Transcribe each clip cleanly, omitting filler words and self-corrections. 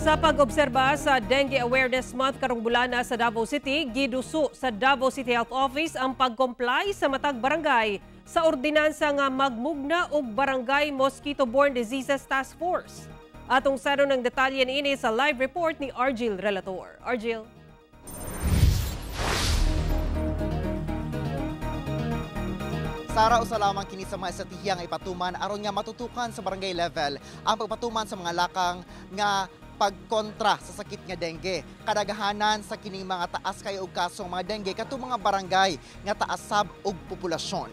Sa pag-obserba sa Dengue Awareness Month karong bulana sa Davao City, giduso sa Davao City Health Office ang pag-comply sa matag barangay sa ordinansa nga magmugna og Barangay Mosquito-Borne Diseases Task Force. Atong saro ng detalye niini sa live report ni Argil Relator. Argil. Sara, usa lamang kini sa mga estratehiya nga ipatuman aron nga matutukan sa barangay level ang pagpatuman sa mga lakang nga pagkontra sa sakit nga dengue. Kadaghanan sa kining mga taas kayo og kasong mga dengue katong mga barangay nga taas sab og populasyon.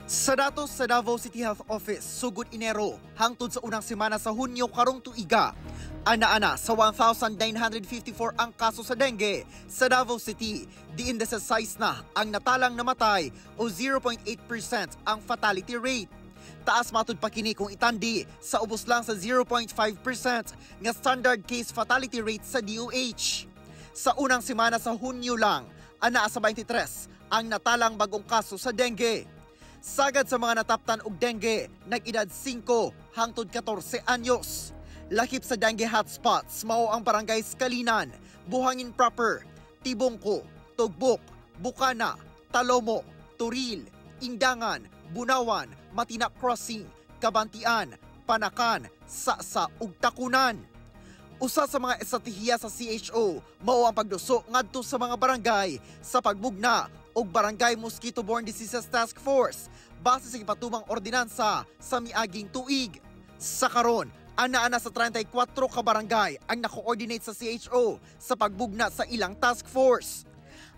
Sa datos sa Davao City Health Office, sugod Enero hangtod sa unang semana sa Hunyo karong tuiga, ana-ana sa 1,954 ang kaso sa dengue sa Davao City. Diin sa size na ang natalang namatay o 0.8% ang fatality rate. Taas matud pa kini kung itandi sa ubos lang sa 0.5% nga standard case fatality rate sa DOH. Sa unang semana sa Hunyo lang, ana sa 23 ang natalang bagong kaso sa dengue. Sagad sa mga nataptan og dengue, nag-edad 5 hangtod 14 anyos. Lakip sa dengue hotspots, mao ang barangay Kalinan, Buhangin Proper, Tibungko, Tugbok, Bukana, Talomo, Turil, Indangan, Bunawan, Matina Crossing, Kabantian, Panakan, Sasa ug Takunan. Usa sa mga estratehiya sa CHO mao ang pagduso ngadto sa mga barangay sa pagmugna og Barangay Mosquito-Borne Diseases Task Force base sa gipatumang ordinansa sa miaging tuig. Sa karon, ana-ana sa 34 ka barangay ang na-coordinate sa CHO sa pagbugna sa ilang task force.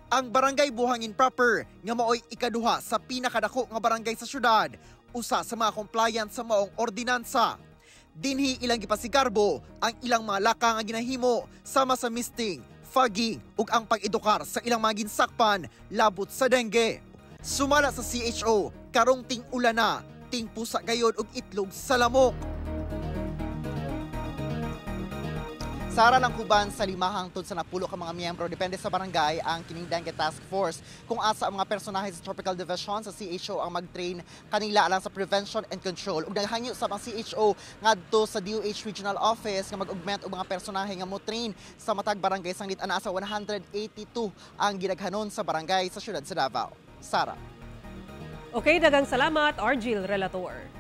Ang Barangay Buhangin Proper nga maoy ikaduha sa pinakadako nga barangay sa syudad, usa sa mga compliant sa maong ordinansa. Dinhi ilang gipasigarbo ang ilang mga lakang nga ginahimo sama sa misting, fogging ug ang pag-edukar sa ilang mga ginsakpan labot sa dengue. Sumala sa CHO, karong ting-ulan na, ting-pusa gayod ug itlog sa lamok. Sara lang kuban sa 5 hangtod sa 10 ka mga miyembro, depende sa barangay ang kining Dengue Task Force. Kung asa ang mga personahe sa Tropical Division sa CHO ang mag-train kanila alang sa prevention and control. Ug naghangyo sa ang CHO ngadto sa DOH Regional Office nga mag-augment og mga personahe nga mo-train sa matag barangay sanglit ana sa 182 ang gidaghanon sa barangay sa siyudad sa Davao. Sara. Okay, daghang salamat, Argil Relator.